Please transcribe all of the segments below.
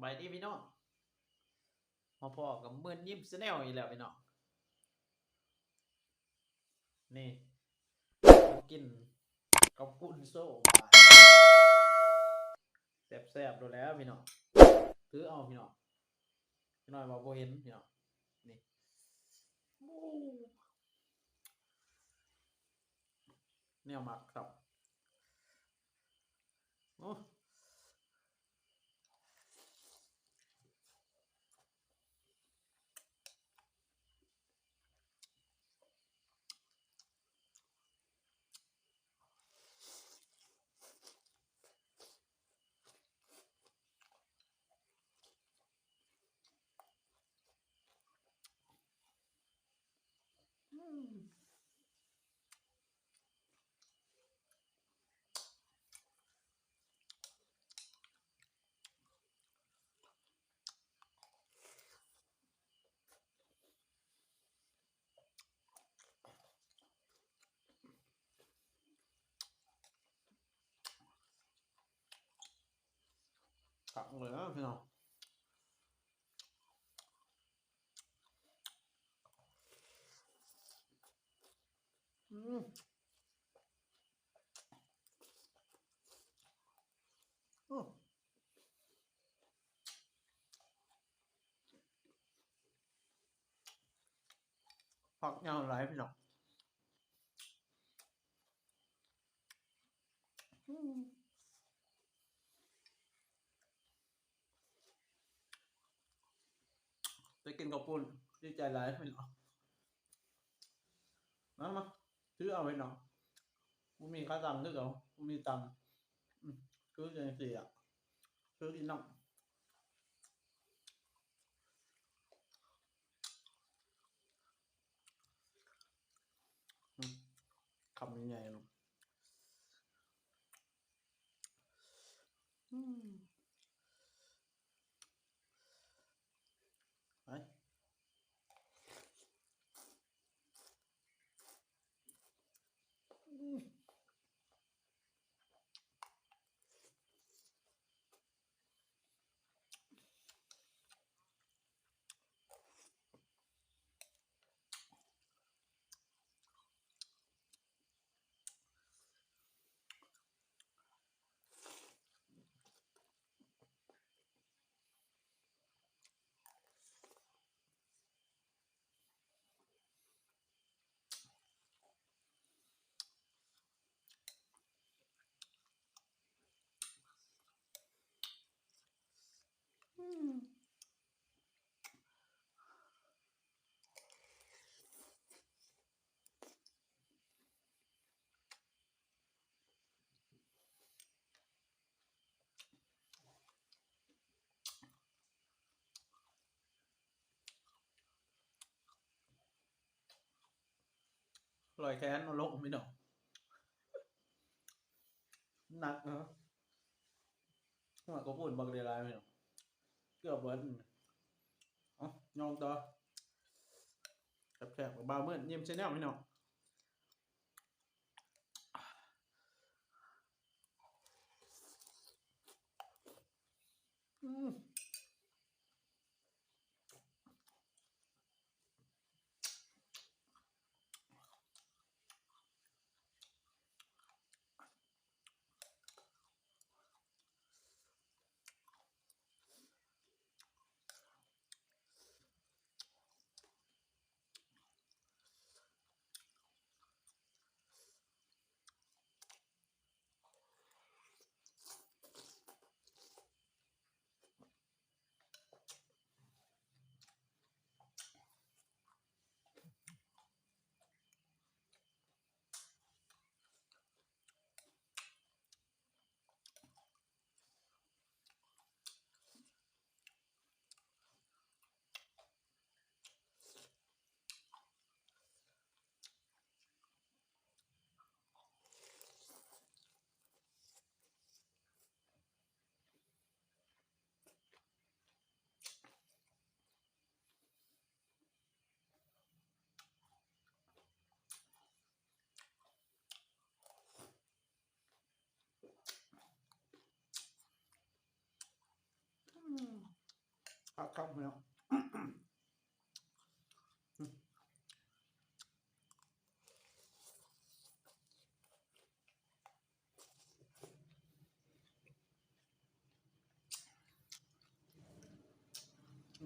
ບາຍດີພີ່ນ້ອງ ມາພໍ້ກັບເມີນຍິ້ມ Channel ອີກແລ້ວພີ່ນ້ອງ. ນີ້ ກິນເຂົ້າປຸ້ນໂຊບາດ ແຊບໆໂລດແລ້ວພີ່ນ້ອງ. ຖືເອົາພີ່ນ້ອງ ຈັກໜ້ອຍວ່າບໍ່ເຫັນພີ່ນ້ອງ. ນີ້ ໂອ້ ແນວມັກຄັກ ໂອ້. ຄັກເລີຍນະພີ່ນ້ອງ. ອືມ ໂອ້ ພັກຍາວຫຼາຍພີ່ນ້ອງ. ໄດ້ກິນເຂົ້າປຸ້ນ ດີໃຈຫຼາຍພີ່ນ້ອງ. ມາ ມາ ຖືເອົາພີ່ນ້ອງ ບໍ່ມີຂາຕັ້ງຄືເກົ່າ ບໍ່ມີຕັ່ງ ອືມ ຄືຈັ່ງຊີ້ລະ ຄືກິນນຳ. ອືມ ຄຳໃຫຍ່ໆເນາະ. ອືມ ໄປ ອືມ. ອືມ. ລອຍແຂນບໍ່ລົງພີ່ນ້ອງ ໜັກເນາະ. ຫົວກະປຸ້ນບັກຫຼາຍໆ ພີ່ນ້ອງ ເກືອບເບິດ. ເອົາ ຍ່ອງຕໍ່ ແຊບໆ ກັບບ່າວເມີນຍິ້ມ Channel ພີ່ນ້ອງ. ອືມ. ອ ຄັກໆ ພີ່ນ້ອງ.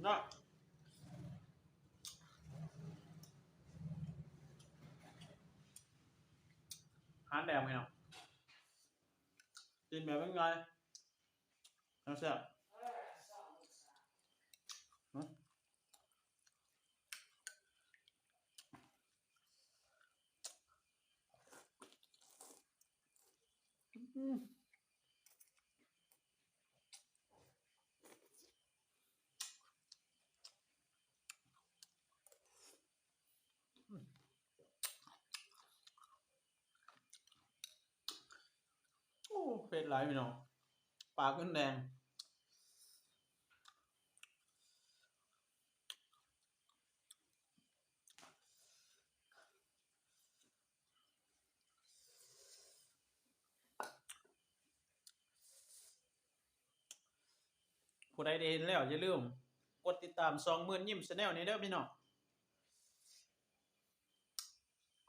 ນະ ອາຫານແດງ ພີ່ນ້ອງ ກິນແບບງ່າຍໆ ແຊບໆ. ໂອ້ ເຜັດຫຼາຍ ພີ່ນ້ອງ ປາກຈົນແດງ. ຜູ້ໃດໄດ້ເຫັນແລ້ວ ຢ່າລືມກົດຕິດຕາມຊ່ອງໝື່ນຍິ້ມ Channel ນີ້ເດີພີ່ນ້ອງ.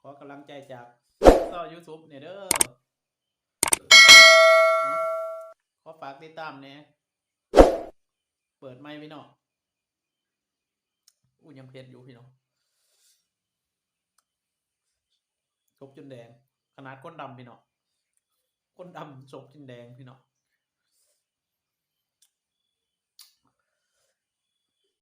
ຂໍກຳລັງໃຈຈາກຊາວ YouTube ແດ່ເດີ. ຂໍຝາກຕິດຕາມແດ່. ເປີດໃໝ່ພີ່ນ້ອງ. ອູ້ ຍັງເຜັດຢູ່ພີ່ນ້ອງ. ສົບຈົນແດງ ຂະໜາດຄົນດຳພີ່ນ້ອງ. ຄົນດຳສົບຈົນແດງພີ່ນ້ອງ.